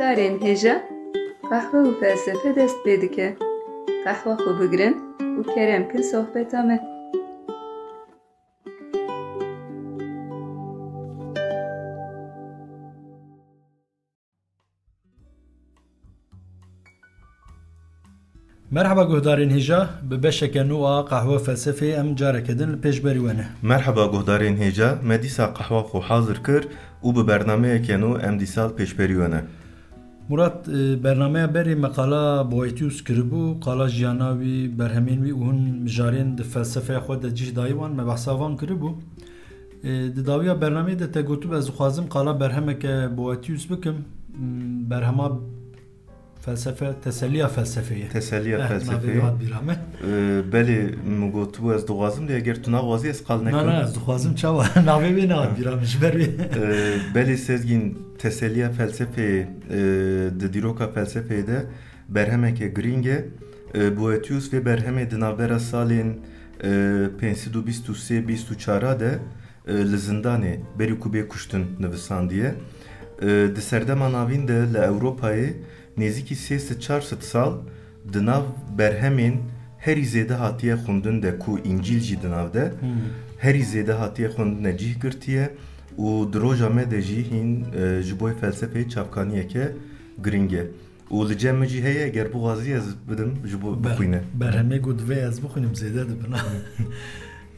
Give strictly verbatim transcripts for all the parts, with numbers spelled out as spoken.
Darên hêja, qehwe û felsefe dest pê dike. Qehwa xwe bigirin û kerem kin sohbeta me. Merhaba guhdarên hêja, bi beşeke nû a Qehwe Felsefeyê em careke din li pêşberî we ne. Merhaba guhdarên hêja, me dîsa qehwa xwe hazir kir û bi bernameyeke nû em dîsa li pêşberî we ne. Murat, e, bernameya berê me qala Boethius kiribû, qala jiyana wî, berhemên wî û hin mijarên di felsefeya xwe de cih dayî wan, me behsa van kiribû. E, di dawiya bernameyê de te gotibû, ez dixwazim qala berhemeke Boethius bikim. M, berhema felsefe, teselliya felsefeyê. Teselliya Eh, felsefeyê. Navê hat bîra me. E, belê, min gotibû ez dixwazim, lê eger tu naxwazî ez qal Na, nekim. Na, ez dixwazim çawa. Navê wê nehat bîra min, ji ber wê. E, belê Sezgîn, teselliya felsefeyê, e, di dîroka felsefeyê de berhemeke girîng e. E, Boethius vê berhemê di navbera salên, e, pênc sed û bîst û sê bîst û çar de, e, li zindanê berî ku bê kuştin nivisandiye. E, di serdema navîn de li Ewropayê nêzîkî sê sed çar sed sal di nav berhemên herî zêde hatiye xwendin de ku Încîl jî di nav de, Hmm. herî zêde hatiye xwendin de cih girtiye û di roja me de jî hîn, e, ji bo felsefeyê çavkaniyeke girîng e. Û li cem min jî heye, eger bixwazî ez bidim ji bo Ber-, bixwîne. Berhemê ku divê ez bixwînim zêde dibin.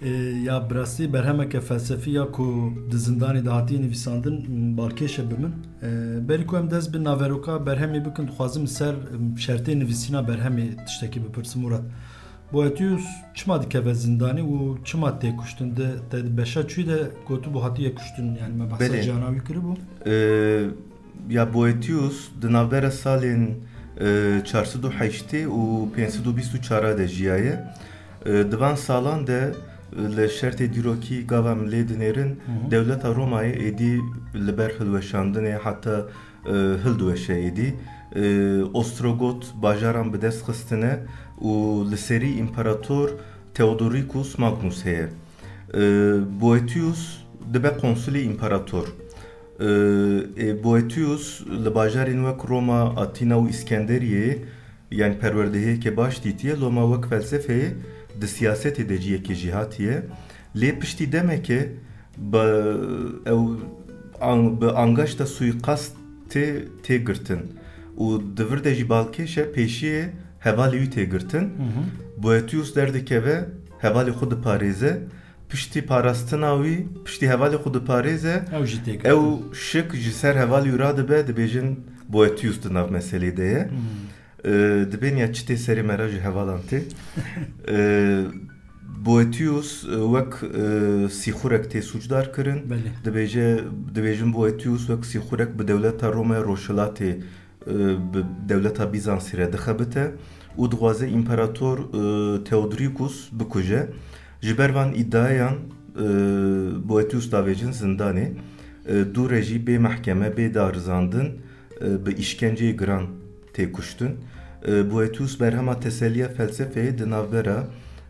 E, ya bi rastî berhemeke felsefî ya ku di zindanê de hatiye nivîsandin, m, balkêş e bi min. E, berî ku em dest bi naveroka berhemê bikin, dixwazim li ser, m, şertê nivîsîna berhemê tiştekî bipirsim, Murat. Boethius çima dikeve zindanê û çima tê kuştin? Di, te di beşa çûyî de gotibû hatiye kuştin, yani me behsa Belê. ciyana wî kiribû. E, Ya Boethius di navbera salên, e, çar sed û heştê û pênc sed û bîst û çar de jiyaye. E, di van salan de, e, li şertê dîrokî gava em lê dinêrin, Hı hı. dewleta Romayê êdî li ber hilweşandinê heta, e, hildiweşe êdî. E, Ostrogot bajaran bi dest xistine û li serî împerator Theodoricus Magnus heye. E, Boethius dibe konsulê împerator. E, e, Boethius li bajarên wek Roma, Atîna û Îskenderiyeyê, yani perwerdehiyeke baş dîtiye, loma wek felsefeyê di siyasetê de cihekê jêhatî ye. Lê piştî demeke bi, ew an-, bi angaşta suîqastê tê girtin û di vir de jî balkêş e, pêşiyê hevalê wî tê girtin. Hı hı. Boethius derdikeve, hevalê xwe diparêze. Piştî parastina wî, piştî hevalê xwe diparêze, Ew jî tê girtin. ew şik ji ser hevalê wî radibe, dibêjin Boethius di nav meselê de ye. Hmm. E, dibên ya çi tê serê me re ji hevalan tê. E, Boethius, e, wek, e, sîxurek tê sûcdar kirin. Belê. Dibêje, dibêjin Boethius wek sîxurek bi dewleta Romaya Rojhilatê e, bi dewleta Bîzansî re dixebite û dixwaze împerator, e, Theodoricus bikuje. Ji ber van îdiayan, e, Boethius davêjin zindanê, e, dû re jî bê mehkeme, bê darizandin, e, bi îşkenceyê giran tê kuştin. E, Boethius berhema Teselliya Felsefeyê di navbera,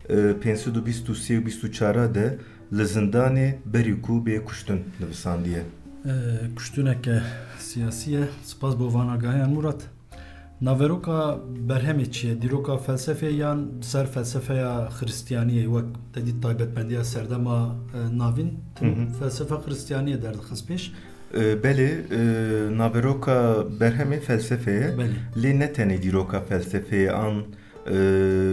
e, pênc sed û bîst û sê û bîst û çar de li zindanê berî ku bê kuştin nivisandiye. E, kuştineke siyasî ye. Spas bo van agahiyan Murat. Naveroka berhemê çi ye? Dîroka felsefê yan ser felsefeya Xristiyaniyê wek te dît taybetmendiya serdema, e, navîn tim Hı hı. felsefa Xristiyaniyê derdixist pêş? E, belê, e, naveroka berhemê felsefê ye. Belê. Lê ne tenê dîroka felsefê ye an, e,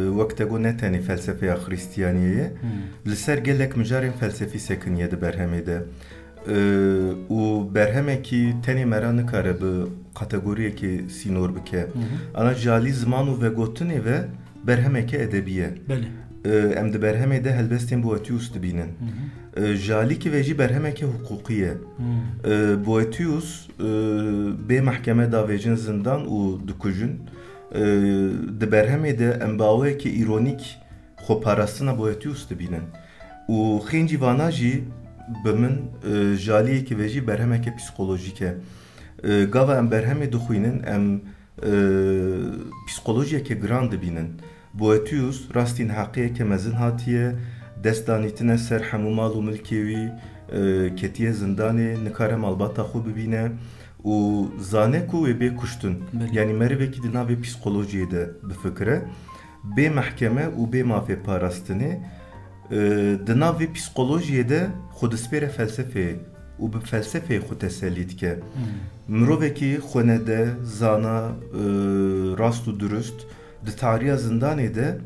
wek te got ne tenê felsefeya Xristiyaniyê ye. Hmm. Li ser gelek mijarên felsefî sekiniye di berhemê de. E, û berhemekî tenê me re nikare bi kategoriyekê sînor bike. Hı hı. Ana ji alî ziman û vegotinê ve berhemeke edebî ye. Belê. E, em di berhemê de helbestên Boethius dibînin. Hı hı. E, ji alîkî ve jî berhemeke hiqûqî ye. Hı. E, Boethius, e, bê mehkeme davêjin zindan û dikujin. E, di berhemê de em bi awayekî îronîk xweparastina Boethius dibînin. Û xêncî vana jî bi min, e, ji aliyekî ve jî berhemeke psîkolojîk e. E, gava em berhemê dixwînin, em, e, psîkolojiyeke giran dibînin. Boethius rastî neheqiyeke mezin hatiye, dest danîtine ser hemû mal û milkê wî, e, ketiye zindanê, nikare malbata xwe bibîne û zane ku wê bê kuştin. Belê. Yanî merivekî di navê psîkolojiyê de bifikire, bê mehkeme û bê mafê parastinê, e, di nav vê psîkolojiyê de xwe dispêre felsefeyê û bi felsefeyê xwe tesellî dike. Hmm. Mirovekî xwenede, zana, e, rast û durust di tariya zindanê de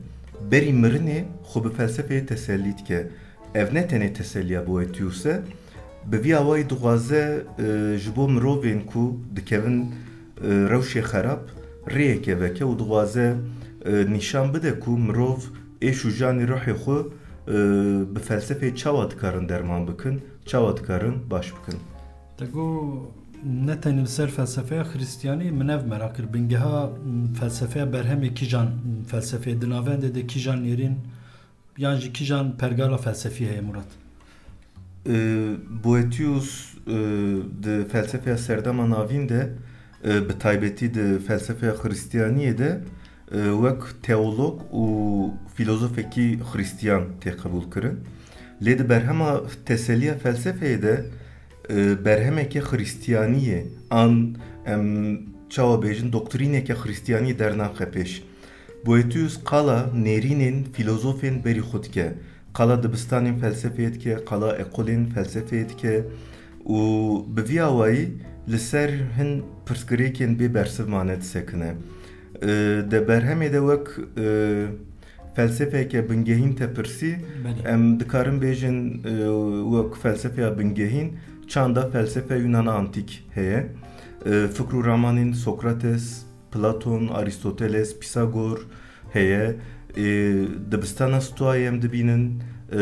berî mirinê xwe bi felsefeyê tesellî dike. Ev ne tenê teselliya Boethius e, bi vî awayî dixwaze, e, ji bo mirovên ku dikevin, e, rewşê xerab rêyeke veke û dixwaze, e, nîşan bide ku mirov êş û janî ruhê xwe, e, bi felsefeyê çawa dikarin derman bikin, çawa dikarin baş bikin. Te got, ne tenê li ser felsefeya Xristiyanî, min ev meraq kir. Bingeha, m, felsefeya berhemê kîjan, m, felsefeyê di navendê de kîjan nêrîn yan jî kîjan pergala felsefî heye, Murat? E, Boethius, e, di felsefeya serdema navîn de, e, bi taybetî di felsefeya Xristiyaniyê de, e, wek teolog û filozofekî Xristiyan tê qebûlkirin. Lê di berhema Teselliya Felsefeyê de, e, berhemeke Xristiyaniyê an em çawa bêjin doktrîneke Xristiyanî dernaxe pêş. Boethius qala nêrînên filozofên berî xwe dike, qala dibistanên felsefeyê dike, qala ekolên felsefeyê dike û bi vî awayî li ser hin pirsgirêkên bê bersiv mane disekine. E, di berhemê de wek, e, felsefeke bingehîn te pirsî, Belê. Em dikarin bêjin, e, wek felsefeya bingehîn, çanda felsefe Yunana Antîk heye. E, fikr û ramanên Sokrates, Platon, Aristoteles, Pisagor heye. E, dibistana Stoayê em dibînin, e,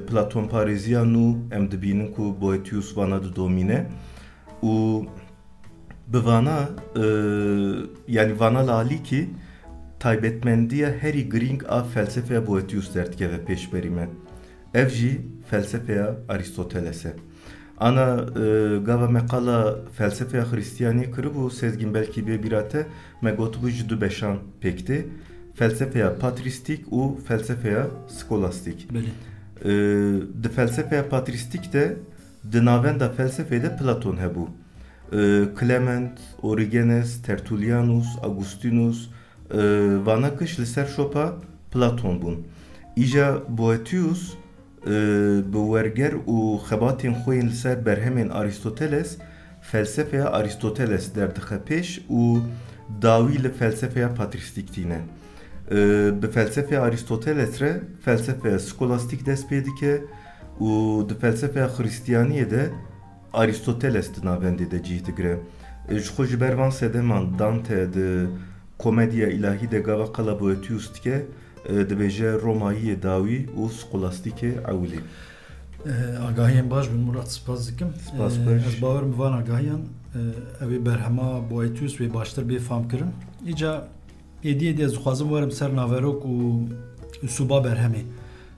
Platonparêziya nû em dibînin ku Boethius vana didomîne. Û bi vana, e, yanî vana li alîkî taybetmendiya herî girîng a felsefeya Boethius derdikeve pêş berî me. Ev jî felsefeya Aristoteles e. Ana, e, gava me qala felsefeya Xristiyaniyê kiribû, Sezgîn, belkî bê bîra te, me gotibû ji du beşan pêk tê. Felsefeya patrîstîk û felsefeya skolastîk. Belê. E, di felsefeya patrîstîk de di navenda felsefeyê de Platon hebû. E, Clement, Origenes, Tertullianus, Augustinus, e, vana giş li ser şopa Platon bûn. Îja Boethius, e, bi werger û xebatên xwe yên li ser berhemên Aristoteles, felsefeya Aristoteles derdixe pêş û dawî li felsefeya patrîstîk tîne. E, bi felsefeya Aristoteles re felsefeya skolastîk dest pê dike û di felsefeya Xristiyaniyê de Aristoteles di navendê de cih digire. E, ji xwe ji ber van sedeman Dante di Komediya Îlahî de gava qala Boethius dike, e, dibêje Romayiyê dawî û skolastîkê ewilî. E, agahiyên baş bin Murat, spas dikim. Spas E, xweş. Ez bawer bi van agahiyan, e, ew ê berhema Boethius wê baştir bê famkirin. Îca êdî êdî ez dixwazim werim ser naverok û usûba berhemê.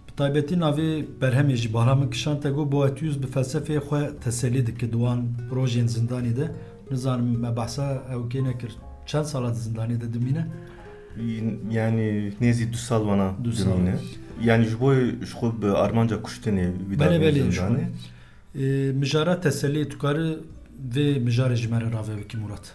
Bi taybetî navê berhemê jî bala min kişand, te got Boethius bi felsefeyê xwe teselî dike di wan rojên zindanê de. Nizanim me behsa ew kê nekir. Çend sala di zindanê de dimîne? Yanî nêzî du sal wana Du sal. dimîne. Yanî ji bo ji xwe bi armanca kuştinê wî Belê, dane belê, ji zindanê. xwe. Ê, mijara teseliyê, tu kari vê mijarê ji me re rave bikî, Murat?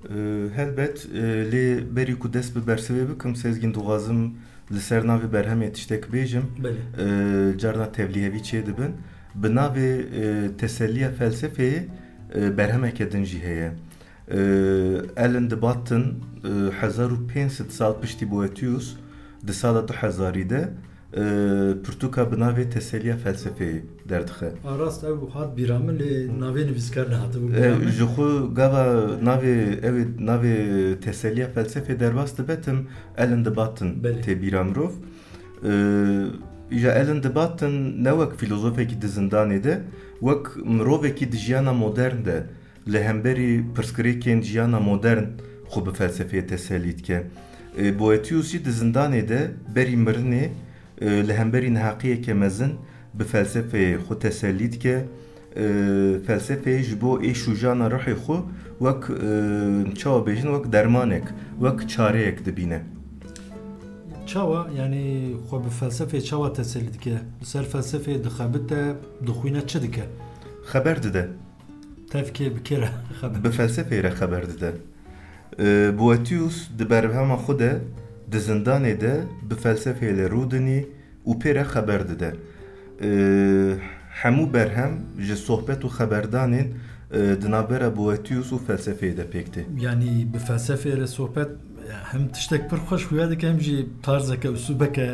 Ê, helbet, ê, lê berî ku dest bi bersivê bikim, Sezgîn, dixwazim li ser navê berhemê tiştek bêjim. Belê. Ê, carna tevlîhevî çê dibin. Bi navê, ê, Teselliya Felsefeyê, ê, berhemeke din jî heye. Ê, Alan de Botton, ê, hezar û pênc sed sal piştî Boethius, di sala du hezarî de, e, pirtûka bi navê Teselliya Felsefeyê derdixe. A, rast, ew hat bîra min, lê navê nivîskar nehatibû E, bîra min. Ji xwe gava navê, ew ê navê Teselliya Felsefeyê derbas dibe, tim Alan de Botton Belê. tê bîra mirov. E, îja Alan de Botton ne wek filozofekî di zindanê de, wek mirovekî di jiyana modern de li hemberî pirsgirêkên jiyana modern xwe bi felsefeyê tesellî dike. E, Boethius jî di zindanê de berî mirinê, e, li hemberî neheqiyeke mezin bi felsefeyê xwe tesellî dike. E, felsefeyê ji bo êş û jana ruhê xwe wek, e, çawa bêjin, wek dermanek, wek çareyek dibîne. Çawa, yanî xwe bi felsefeyê çawa tesellî dike? Li ser felsefeyê dixebite, dixwîne, çi dike? Xeber dide. Ev kê bi kê re xeber? Bi felsefeyê re xeber dide. E, Boethius di berhema xwe de di zindanê de bi felsefeyê re rûdinî û pê re xeber dide. E, hemû berhem ji sohbet û xeberdanên e, di navbera Boethius û felsefeyê de pêk tê. Yanî bi felsefeyê re sohbet hem tiştek pir xweş xuya dike hem jî tarzeke, usûbeke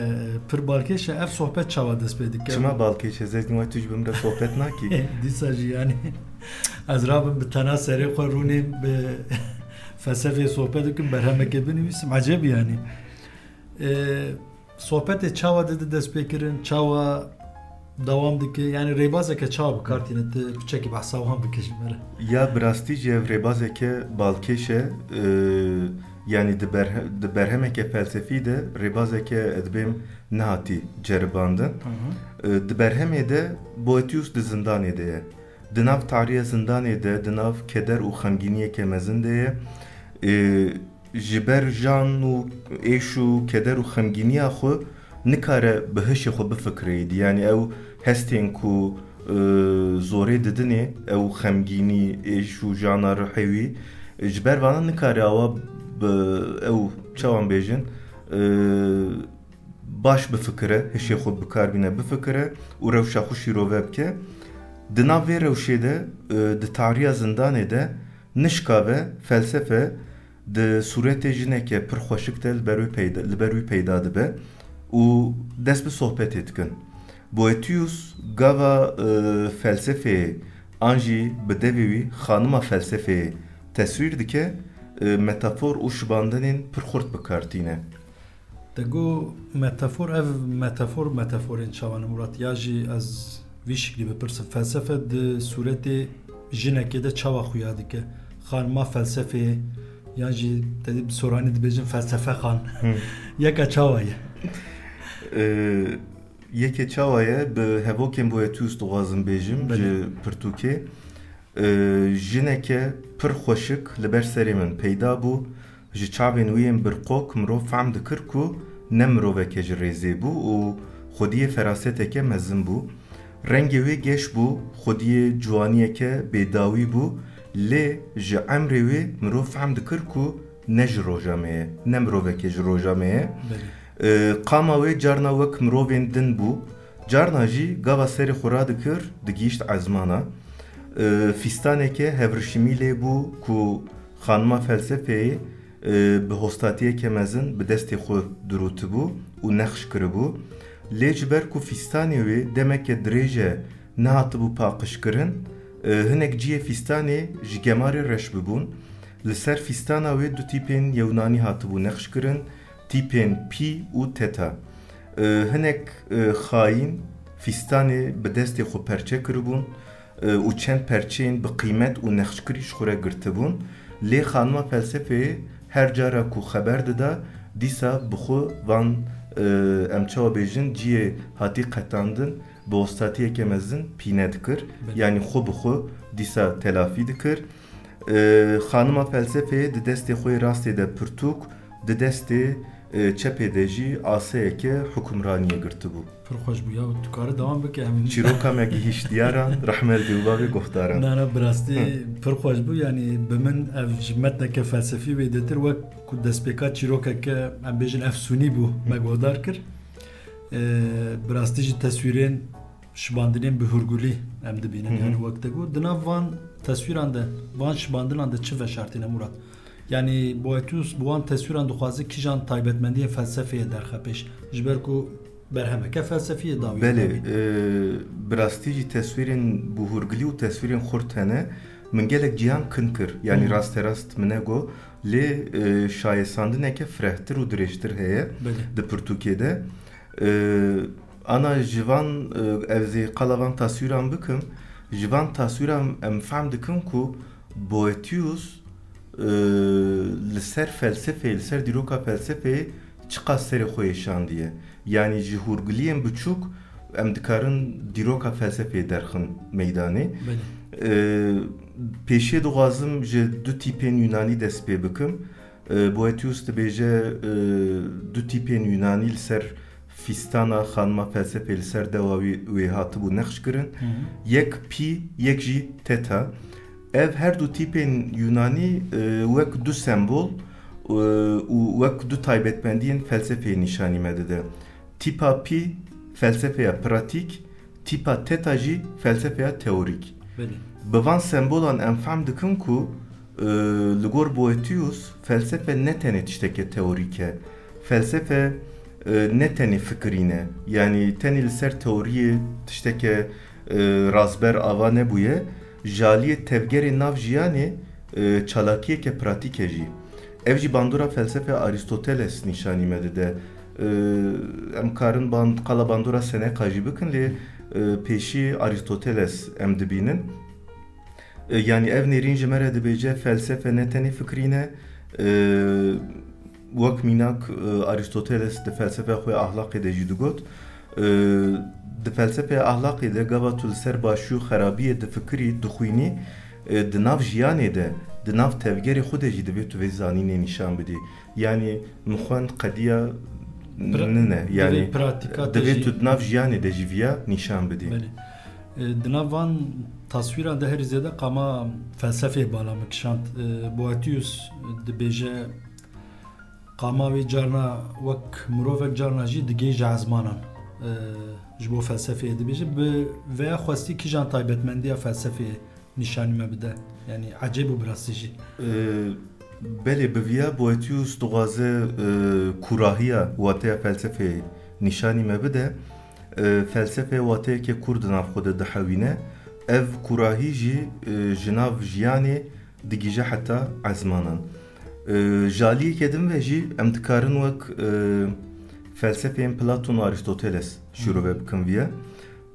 pir balkêş e. Ev sohbet çawa dest pê dike? Çima balkêş e? Zeytîn, wayî tu ji bin re sohbet nakî? Dîsa jî yanî ez rabim bi tena serê xwe rûnê bi felsefeyê sohbet bikim, berhemeke binivîsim. Ecêb yanî. E, Sohbetê çawa dide destpêkirin, çawa dewam dike? Yanî rêbazeke çawa bi kar tîne, tu piçekî behsa wan bike ji me re? Ya bi rastî jî ev rêbazeke balkêş e, e, yanî di berhe-, di berhemeke felsefî de rêbazeke ez dibêm nehatî ceribandin. E, di berhemê de Boethius di zindanê de ye. Di nav tariya zindanê de, di nav keder û xemgîniyeke mezin de ye. E, ji ber jan û êş û keder û xemgîniya xwe nikare bi hişê xwe bifikire êdî. Yanî ew hestên ku, e, zorê didinê, ew xemgînî, êş û jana ruhê wî, ji ber vana nikare awa bi ew, çawan bêjin, e, baş bifikire, hişê xwe bi kar bîne bifikire û rewşa xwe şîrove bike. Di nav vê rewşê de, e, di tariya zindanê de nişka ve felsefe di sûretê jineke pir xweşik de li ber wê peyda, li ber wî peyda dibe û dest bi sohbetê dikin. Boethius gava, e, felsefeyê an jî bi devê wî xanima felsefeyê teswîr dike, e, metafor û şibandinên pir xurt bi kar tîne. Te got metafor, ev metafor, metaforên çawa ne Murat? Ya jî ez vî şiklî bipirsim. Felsefe di sûretê jinekê de çawa xuya dike? Xanima felsefeyê, yan jî te dî bi soranî dibêjin felsefe xan. Yeka çawa ye? Ee, yekê çawa ye? Bi hevokên Boethius dixwazim bêjim, belê, ji pirtûkê. Ee, jineke pir xweşik li ber serê min peyda bû. Ji çavên wî yên birqok mirov fehm dikir ku ne miroveke ji rêzê bû û xwediyê feraseteke mezin bû. Rengê wê geş bû, xwediyê ciwaniyeke bêdawî bû, lê ji emrê wê mirov fehm dikir ku ne ji roja me ye, ne miroveke ji roja me ye. Belê. Ee, qama wê carna wek mirovên din bû, carna jî gava serê xwe radikir, digihîşt ezmana. Ee, fîstaneke hevrişimî lê bû ku xanima felsefeyê, e, bi hostatiyeke mezin bi destê xwe dirûtibû û nexş kiribû. Lê ji ber ku fîstanê wê demeke dirêj e nehatibû paqijkirin, e, hinek cihê fîstanê ji gemarê reş bibûn. Li ser fîstana wê du tîpên Yewnanî hatibû nexş kirin, tîpên Pî û Teta. E, hinek, e, xayîn fîstanê bi destê xwe perçe kiribûn, e, û çend perçeyên bi qîmet û nexşkirî ji xwe re girtibûn. Lê xanima felsefeyê her cara ku xeber dida, dîsa bi xwe van, e, em çawa bêjin, cihê hatî qetandin, bi hostatiyeke mezin pîne dikir. Belê. Yanî xwe bi xwe dîsa telafî dikir. E, xanima felsefeyê di destê xwe yê rastê de pirtûk, di destê, e, çepê de jî aseyeke hukimraniyê girtibû. Pir xweş bû ya, tu kare dewam bike, em Çîroka me gihîşt diyaran, rehmet li dê û bavê guhdaran. Na, na, bi rastî Hı. pir xweş bû, yanî bi min ev ji metneke felsefî wê dêtir wek ku destpêka çîrokeke, em bêjin, efsûnî bû, me guhdar kir. E, bi rastî jî teswîrên şibandinên bi hûrgulî em dibînin. Hı hı. Yanî wek te got, di nav van teswîran de, van şibandinan de çi veşartîne Murat? Yanî Boethius bi wan teswîran dixwaze kîjan taybetmendiyên felsefeyê derxe pêş? Ji ber ku berhemeke felsefî ye dawî. Belê, e, bi rastî jî teswîrên bi hûrgilî û teswîrên xurt hene. Min gelek cîhan kin kir. Yanî Hı. rasterast min negot. Lê, e, şayestandineke firehtir û dirêjtir heye Belê. di pirtûkê de. E, ana ji van, e, ez ê qala van taswîran bikim. Ji van taswîran em fehm dikin ku Boethius, e, li ser felsefeyê, li ser dîroka felsefeyê çiqas serê xwe êşandiye. Yanî ji hûrgiliyên biçûk em dikarin dîroka felsefeyê derxin meydanê. Belê. E, pêşiyê dixwazim ji du tîpên Yunanî dest pê bikim. E, Boethius dibêje, e, du tîpên Yunanî li ser fîstana xanima felsefê li ser dewa wî, wê hatibû nexş kirin. Hı hı. Yek Pî, yek jî Teta. Ev her du tîpên Yunanî, e, wek du sembol, e, û wek du taybetmendiyên felsefeyê nîşanî me dide. Tîpa pî, felsefeya pratîk, tîpa teta jî felsefeya teorîk. Belê. Bi van sembolan em fehm dikin ku, e, li gor Boethius felsefe ne tenê tişteke teorîk e. Felsefe, e, ne tenê fikirîn e. Yanî tenê li ser teoriyê tişteke, e, razber ava nebûye. Ji aliyê tevgerê nav jiyanê, e, çalakiyeke pratîk e jî. Ev jî bandora felsefeya Aristoteles nîşanî me dide. E, em karin band-, qala bandora Seneca jî bikin, lê, e, pêşî Aristoteles em dibînin. E, yanî ev nêrîn ji me re dibêje, felsefe ne tenê fikirîn e, e, wek mînak, e, Aristoteles di felsefeya xwe ya ahlaqê de jî digot. E, di felsefeya ahlaqê de gava tu li ser başî û xerabiyê difikirî, dixwînî, e, di nav jiyanê de, di nav tevgerê xwe de jî divê tu vê zanînê nîşan bidî. Yanî min xwend qediya Pra-, nine. Yanî divê pratika te divê jî tu di nav jiyanê de jî viya nîşan bidî. Belê. E, di nav van taswîran de herî zêde qama felsefeyê bala min kişand. E, Boethius dibêje, qama wê carna wek mirovek, carna jî digihê ji ezmanan. E, ji bo felsefeyê dibêje. Bi vêya xwestî kîjan taybetmendiya felsefeyê nîşanî me bide. Yanî ecêb û bi rastî jî. E, belê, bi viya Boethius dixwaze, e, kûrahiya wateya felsefeyê nîşanî me bide. E, felsefe wateyeke kûr di nav xwe de dihewîne. Ev kûrahî jî, e, ji nav jiyanê digihîje heta ezmanan. E, ji aliyeke din ve jî em dikarin wek, e, felsefeyên Platon û Aristoteles şîrove bikin viya.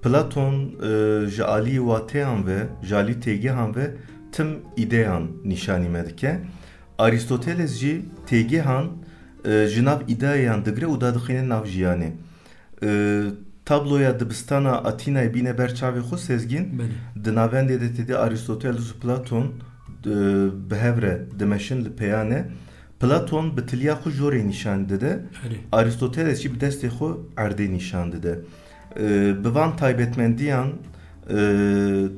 Platon, e, ji alî wateyan ve, ji alî têgehan ve tim îdeyan nîşanî me dike. Aristoteles jî têgehan, e, ji nav îdeayan digire û dadixîne nav jiyanê. E, tabloya dibistana Atînayê bîne ber çavê xwe, Sezgîn. Belê. Di navendê de tê dî Aristoteles û Platon, e, bi hev re dimeşin li peyane. Platon bi tiliya xwe jorê nîşan dide, Erê. Aristoteles jî bi destê xwe erdê nîşan dide. E, bi van taybetmendiyan, e,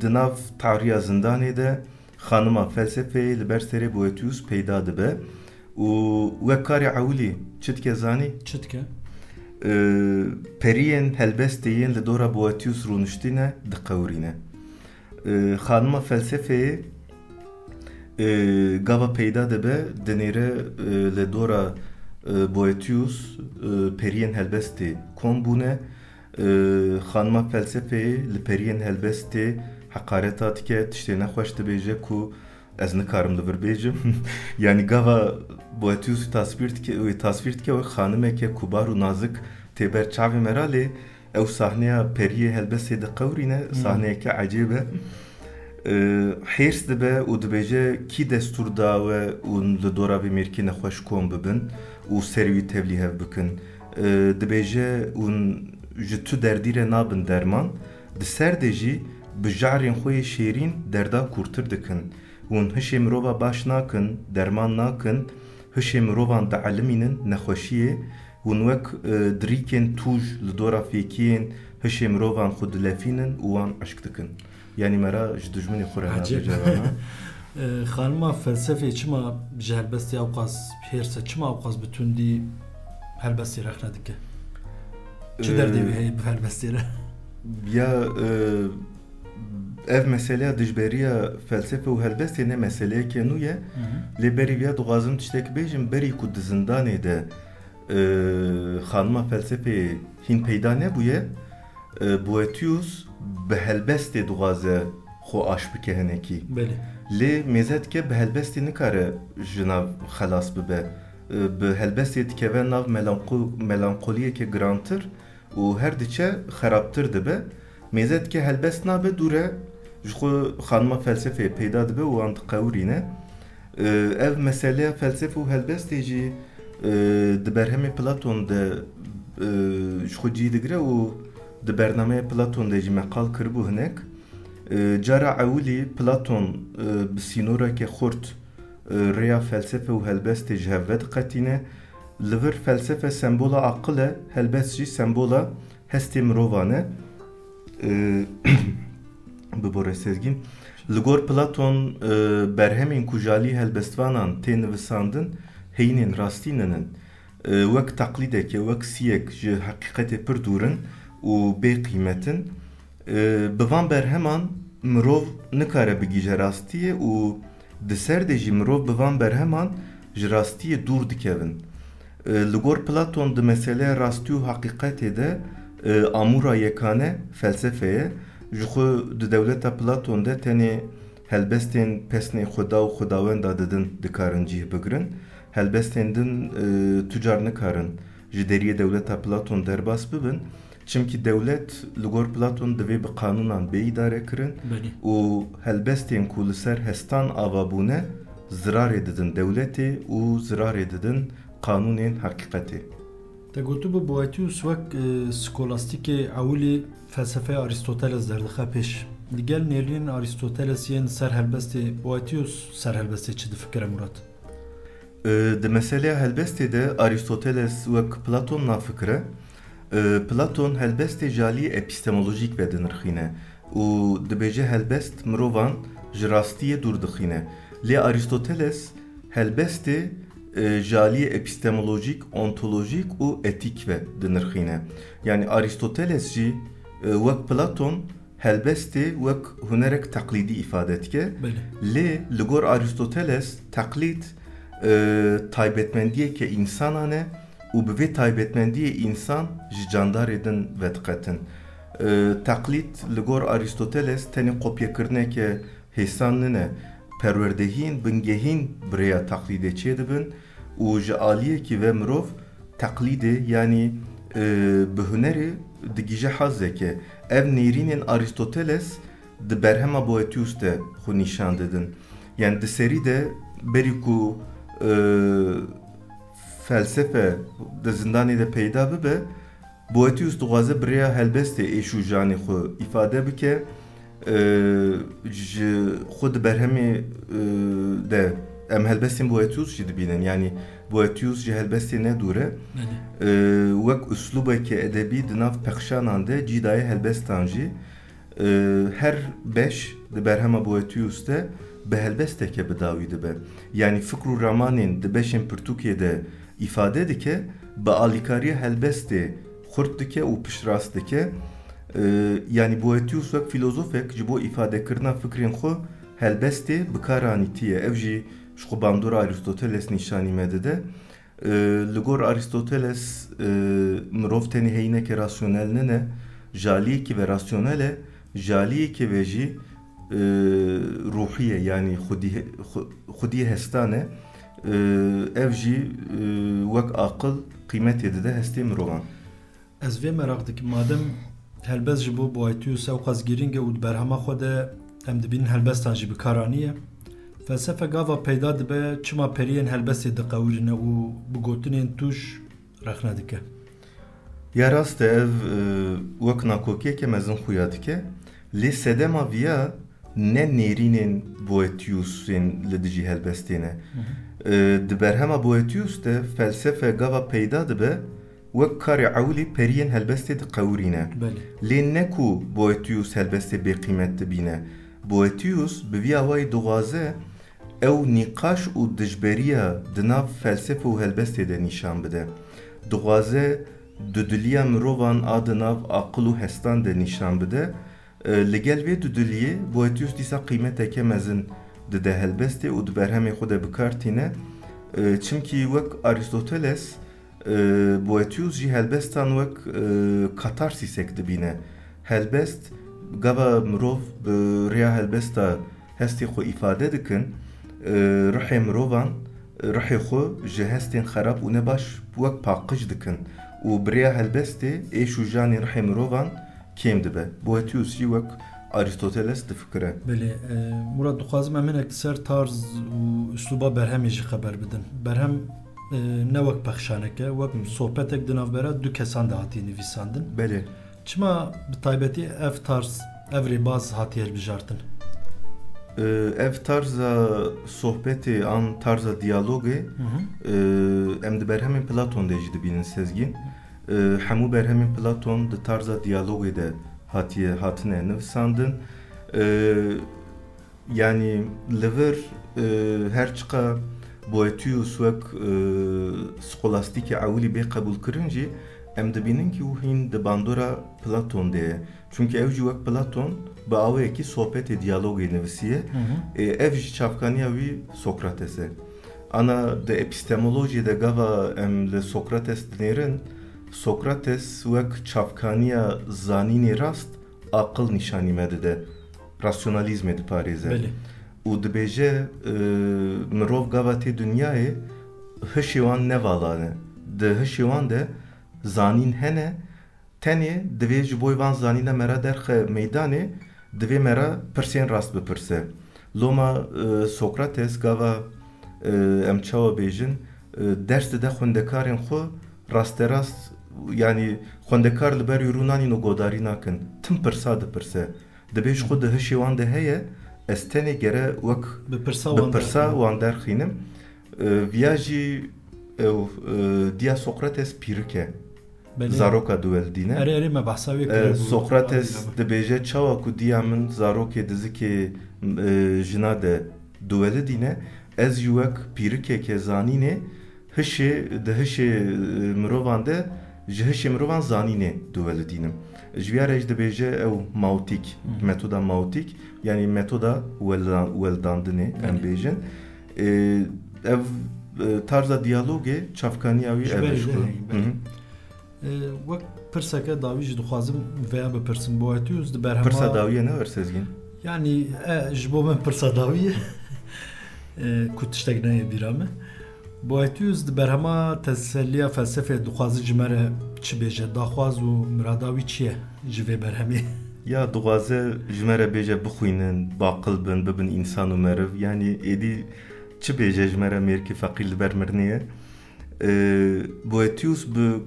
di nav tariya zindanê de xanima felsefeyê li ber serê Boethius peyda dibe û wek karê ewilî çi dike zanî? Çi dike? E, periyên helbestê yên li dora Boethius rûniştîne diqewirîne. E, xanima felsefeyê, e, gava peyda dibe, dinêre, e, li dora, e, Boethius, e, periyên helbestê kom bûne. E, xanima felsefeyê li periyên helbestê heqareta dike, tiştê nexweş dibêje ku ez nikarim li vir bêjim. Yanî gava Boethius tasvîr dike, wê tasvîr dike wek xanimeke ku bar û nazik tê ber çavê me re, lê ew sahneya periyê helbestê diqewirîne, Hmm. sahneyeke ecêb e. E, hêrs dibe û dibêje, kî destûr da we hûn li dora vê mêrkê nexweş kom bibin û serê wî tevlî hev bikin? E, dibêje, hûn ji tu derdî re nabin derman, di ser de jî bi jarên xwe yê şêrîn derda kûrtir dikin. Hûn hişê mirova baş nakin, derman nakin, hişê mirovan dielimînin nexweşiyê, hûn wek, e, dirîkên tûj li dora fêkiyên hişê mirovan xwe dilefînin û wan eşk dikin. Yanî me re ji dijminê xwe re Ecêb. nabêje vana. E, xanima felsefê çima ji helbestê ewqas hêrs e, çima ewqas bi tundî helbestê rexne dike? Çi E, derdê wê heye bi helbestê re? Ya, e, ev meseleya dijberiya felsefe û helbestê ne meseleyeke nû ye. Hı hı. Lê berî viya dixwazim tiştek bêjim, berî ku di zindanê de, e, xanima felsefeyê hîn peyda nebûye, e, Boethius bi helbestê dixwaze xwe aş bike hinekî. Belê. Lê mêze dike bi helbestê nikare ji nav xelas bibe. E, bi helbestê dikeve nav melanqo-, melanqoliyeke girantir û her diçe xerabtir dibe. Mêze dike helbest nabe dûre, ji xwe xanima felsefeyê peyda dibe û wan diqewirîne. E, ev meseleya felsefe û helbestê jî, e, di berhemê Platon de, e, ji xwe cî digire û di bernameya Platon de jî me qal kiribû hinek. E, cara ewilî Platon, e, bi sînoreke xurt, e, rêya felsefe û helbestê ji hev vediqetîne. Li vir felsefe sembola aqil e, helbest jî sembola hestê mirovan e. E, Bibore Sezgîn. Li gor Platon, e, berhemên ku ji alî helbestvanan tê nivisandin, heyînên rastî ninin. E, wek teqlîdeke, wek siyek ji heqîqetê pir dûr in û bê qîmet in. E, bi van berheman mirov nikare bigihîje rastiyê û di ser de jî mirov bi van berheman ji rastiyê dûr dikevin. E, li gor Platon di meseleya rastî û heqîqetê de, e, amûra yekane felsefe ye. Ji xwe di dewleta Platon de tenê helbestên pesnê Xweda û Xwedawenda didin dikarin cih bigirin. Helbestên din, e, tu car nikarin ji deriyê dewleta Platon derbas bibin. Çimkî dewlet li gor Platon divê bi qanûnan bê îdare kirin Belê. û helbestên ku li ser hestan ava bûne zirarê didin dewletê û zirarê didin qanûnên heqîqetê. Te gotibû Boethius wek, e, skolastîkê ewilî felsefeya Aristoteles derdixe pêş. Li gel nêrînên Aristoteles yên ser helbestê, Boethius ser helbestê çi difikire, Murat? E, di meseleya helbestê de Aristoteles wek Platon nafikire. E, Platon helbestê ji aliyê epistemolojîk ve dinirxîne û dibêje helbest mirovan ji rastiyê dûr dixîne. Lê Aristoteles helbestê, e, ji aliyê epistemolojîk, ontolojîk û etîk ve dinirxîne. Yanî Aristoteles jî, e, wek Platon helbestê wek hunerek teqlîdî îfade dike. Belê. Lê li gor Aristoteles teqlîd, e, taybetmendiyeke însanan e û bi vê taybetmendiyê însan ji candarê din vediqetin. E, teqlîd li gor Aristoteles tenê kopyekirineke hêsan nine, perwerdehîn, bingehîn bi rêya teqlîdê çêdibin û ji aliyekî ve mirov teqlîdê, yanî, e, bi hunerê digihîje hazeke. Ev nêrînên Aristoteles di berhema Boethius de xwe nîşan didin. Yanî di serî de berî ku, e, felsefe di zindanê de peyda bibe, Boethius dixwaze bi rêya helbestê êş û janê xwe îfade bike. E, ji xwe di berhemê, e, de em helbestên Boethius jî dibînin. Yanî Boethius ji helbestê ne dûr e. Belê. E, wek uslûbeke edebî di nav pexşanan de cî daye helbestan jî. E, her beş di berhema Boethius de bi helbesteke bi dawî dibe. Yanî fikr û ramanên di beşên pirtûkê de îfade dike, bi alîkariya helbestê xurt dike û piştrast dike. E, yanî Boethius wek fîlozofek ji bo îfadekirina fikrên xwe helbestê bi kar anîtiye. Ev jî ji xwe bandora Aristoteles nîşanî me dide. E, li gor Aristoteles, e, mirov tenê heyîneke rasyonel nine, ji aliyekî ve rasyonel e, ji aliyekî ve jî, e, ruhî ye, yanî xwedî, xwe-, xwediyê hestan e. E, ev jî, e, wek aqil qîmetê dide hestê mirovan. Ez vê meraq dikim, madem helbest ji bo Boethius ewqas girîng e û di berhema xwe de em dibînin helbestan jî bi kar aniye, felsefe gava peyda dibe, çima periyên helbestê diqewirîne û bi gotinên tûj rexne dike? Ya rast e, ev, e, wek nakokiyeke mezin xuya dike, lê sedema viya ne nêrînên Boethiusên li dijî helbestê ne. Hı hı. E, di berhema Boethius de felsefe gava peyda dibe, wek karê ewilî periyên helbestê diqewirîne. Belê. Lê ne ku Boethius helbestê bêqîmet dibîne. Boethius bi vî awayî dixwaze ew nîqaş û dijberiya di nav felsefe û helbestê de nîşan bide. Dixwaze dudiliya mirovan a di nav aqil û hestan de nîşan bide. E, li gel vê dudiliyê Boethius dîsa qîmeteke mezin dide helbestê û di berhemê xwe de bi kar tîne. E, çimkî wek Aristoteles, e, Boethius jî helbestan wek, e, katarsîsek dibîne. Helbest, gava mirov bi rêya helbesta hestê xwe îfade dikin, e, ruhê mirovan, ruhê xwe ji hestên xerab û nebaş wek paqij dikin û bi rêya helbestê êş û janê ruhê mirovan kêm dibe. Boethius jî wek Aristoteles difikire. Belê, e, Murat, dixwazim em hinek li ser tarz û uslûba berhemê jî xeber bidin. Berhem, e, ne wek pexşanek e, wek Hı. sohbetek di navbera du kesan de hatiye nivîsandin. Belê. Çima bi taybetî ev tarz, ev rêbaz hatiye hilbijartin? E, ev tarza sohbetê an tarza diyalogê, Hı hı. e, em di berhemên Platon de jî dibînin, Sezgîn. E, hemû berhemên Platon di tarza diyalogê de hatiye, hatine nivisandin. E, yanî li vir, e, her çiqa Boethius wek, e, skolastîkê ewilî bê qebûlkirin jî, em dibînin ku hîn di bandora Platon de ye. Çunkî ew jî wek Platon bi awayekî sohbetê, diyalogê nivisiye. Hı hı. E, ev jî çavkaniya wî Sokrates e. Ana di epistemolojiyê de gava em li Sokrates dinêrin, Sokrates wek çavkaniya zanînê rast aqil nîşanî me dide, rasyonalîzmê diparêze. Belê. Û dibêje, e, mirov gava tê dinyayê hişê wan ne vala ne. Di hişê wan de zanîn hene, tenê divê ji bo van zanîna me re derxe meydanê, divê me re pirsên rast bipirse. Loma, e, Sokrates gava, e, em çawa bêjin, e, ders dide xwendekarên xwe rasterast, yanî xwendekar li ber wî rû nanîn û godarî nakin. Tim pirsa dipirse. Dibê ji xwe di hişê wan de heye, ez tenê gere wek bi pirsa bi wan pirsa derxînim. Wan derxînim. E, viya jî ew, e, diya Sokrates pîrik e. Belê. Zaroka diwelidîne. Erê, erê, me behsa wê E, kiribû. Sokrates Adî, dibêje, çawa ku diya min zarokê dizikê, e, jina de diwelidîne, ez jî wek pîrikeke zanînê hişê, di hişê, e, mirovan de, ji hişê mirovan zanînê diwelidînim. Ji viya re jî dibêje ew maotîk, Hı. metoda maotîk, yanî metoda welda-, weldandinê, em Belê. bêjin. E, ev, e, tarza diyalogê çavkaniya wî Ji ev berê e ji de xwe. heyî, belê. Hı hı. E, wek pirseke dawî jî dixwazim veya bipirsim. Boethius di berhema Pirsa dawî ye ne wer Sezgîn? Yanî, e, ji bo min pirsa dawî ye. E, ku tiştek neyê bîra min. Boethius di berhema Teselliya Felsefeyê dixwaze ji me re çi bêje? Daxwaz û mirada wî çi ye ji vê berhemê? Ya dixwaze ji me re bêje bixwînin, baqil bin, bibin însan û meriv. Yanî êdî çi bêje ji me re mêrkî feqîr li ber mirinê ye? E, Boethius bi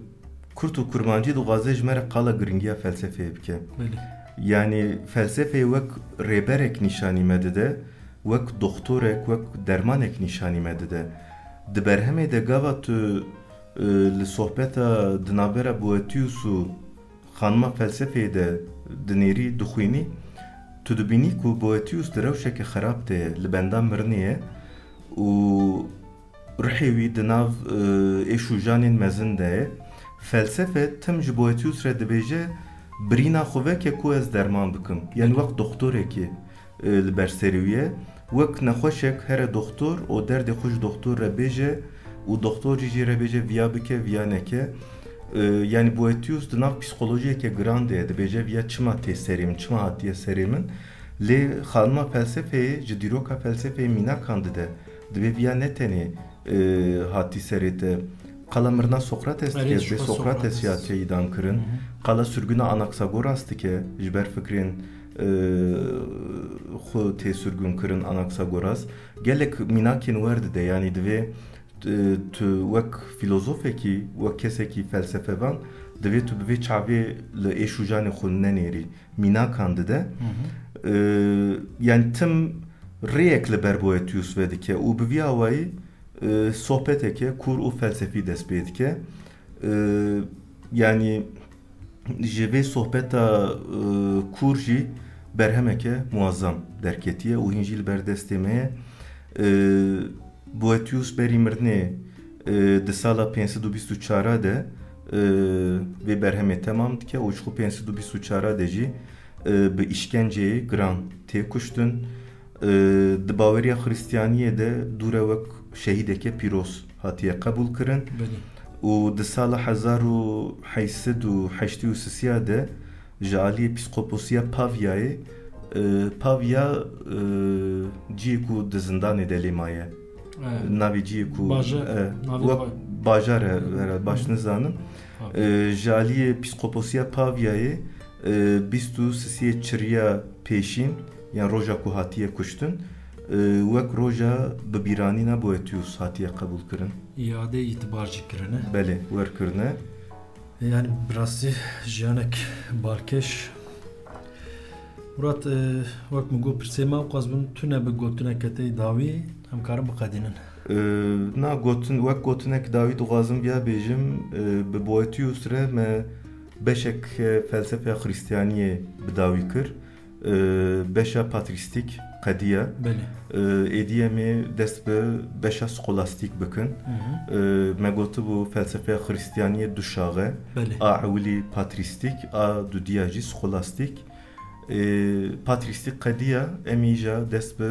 kurt û kurmancî dixwaze ji me re qala giringiya felsefeyê bike. Belê. Yanî felsefeyê wek rêberek nîşanî me dide, wek doxtorek, wek dermanek nîşanî me dide. Di berhemê de gava tu, e, li sohbeta di navbera Boethius û xanima felsefeyê de dinêrî, dixwînî, tu dibînî ku Boethius di rewşeke xerab de ye, li benda mirinê ye û ruhê wî di nav, e, êş û janên mezin de ye. Felsefe tim ji Boethius re dibêje, birîna xwe veke ku ez derman bikim. Yanî wek doxtorekê, e, li ber serê wî ye. Wek nexweşek here doxtor û derdê xwe ji doxtor re bêje û doxtor jî jê re bêje viya bike, viya neke. E, yanî Boethius di nav psîkolojiyeke giran de ye. Dibêje viya çima tê serê min, çima hatiye serê min. Lê xanima felsefeyê ji dîroka felsefeyê mînakan dide. Dibê viya ne tenê, e, hatî serê te. Qala mirina Sokrates Erê, dike, ji dibê xwe Sokrates jî Sokrates. hatiye îdam kirin. Hı hı. Qala sirgûna Anaxagoras dike, ji ber fikrên, e, xwe tê sirgûn kirin Anaxagoras. Gelek mînakên wer dide, yanî divê, e, tu wek filozofekî, wek kesekî felsevevan, divê tu bi vê çavê li êş û janê xwe nenêrî. Mînakan dide. Hı hı. E, yanî tim rêyek li ber Boethius vedike û bi vî awayî, e, sohbeteke kûr û felsefî dest pê dike. E, yanî ji vê sohbeta, e, kûr jî berhemeke muazzam derketiye û hîn jî li ber destê me ye. E, Boethius berî mirinê, e, di sala pênc sed û bîst û çar de, e, vê berhemê temam dike û ji xwe pênc sed û bîst û çar de jî, e, bi îşkenceyê giran tê kuştin. E, di baweriya Xristiyaniyê de dû re wek şehîdeke pîroz hatiye qebûl kirin. Belê. Û di sala hezar û heşt sed û heştê û sisiya de ji aliyê Pîskoposiya Pavyayê, e, Pavya, e, cihê ku di zindanê de lê maye. Evet. Navê cihê ku, Bajar, e, navê wek ba- bajar e, herhalde baş Hı. nizanim. Tabii. E, ji aliyê Pîskoposiya Pavyayê, e, bîst û sisiyê çiriya pêşîn, yan roja ku hatiye kuştin, e, wek roja bibîranîna Boethius hatiye qebûl kirin. Îade îtibar jî kirine. Belê, wer kirine. Yani bi rastî jiyanek balkêş. Murat, e, wek min got, pirsê me ew qas bûn, tune bi gotineke te yê dawî em karin biqedînin. E, na gotin, wek gotinek dawî dixwazim viya bêjim, e, bi Boethius re me beşek, e, felsefeya Xristiyaniyê bi dawî kir. e, beşa patrîstîk qediya. Belê. E, êdî em ê dest bi beşa skolastîk bikin. Hı hı. E, me gotibû felsefeya Xristiyaniyê du şax e. Belê. A ewilî patrîstîk, a dudiya jî skolastîk. E, patrîstîk qediya, em îja dest bi,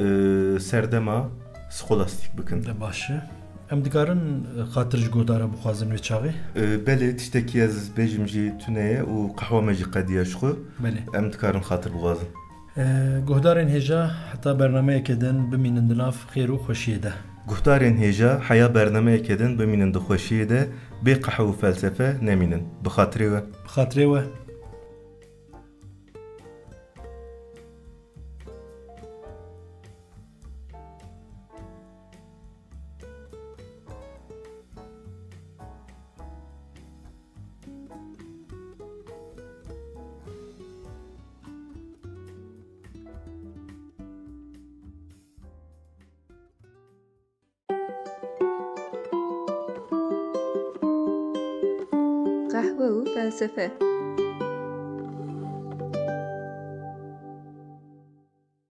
e, serdema skolastîk bikin. De baş e. Em dikarin, e, xatir ji guhdara bixwazin wê çaxê? E, belê, tiştekî ez bêjim jî tune ye û qehwa me jî qediya ji xwe. Belê. Em dikarin xatir bixwazin. E, guhdarên hêja heta bernameyeke din bimînin di nav xêr û xweşiyê de. Guhdarên hêja heya bernameyeke din bimînin di xweşiyê de, bê qehwe û felsefe nemînin. Bi xatirê we. Bi xatirê we. Qehwe û felsefe.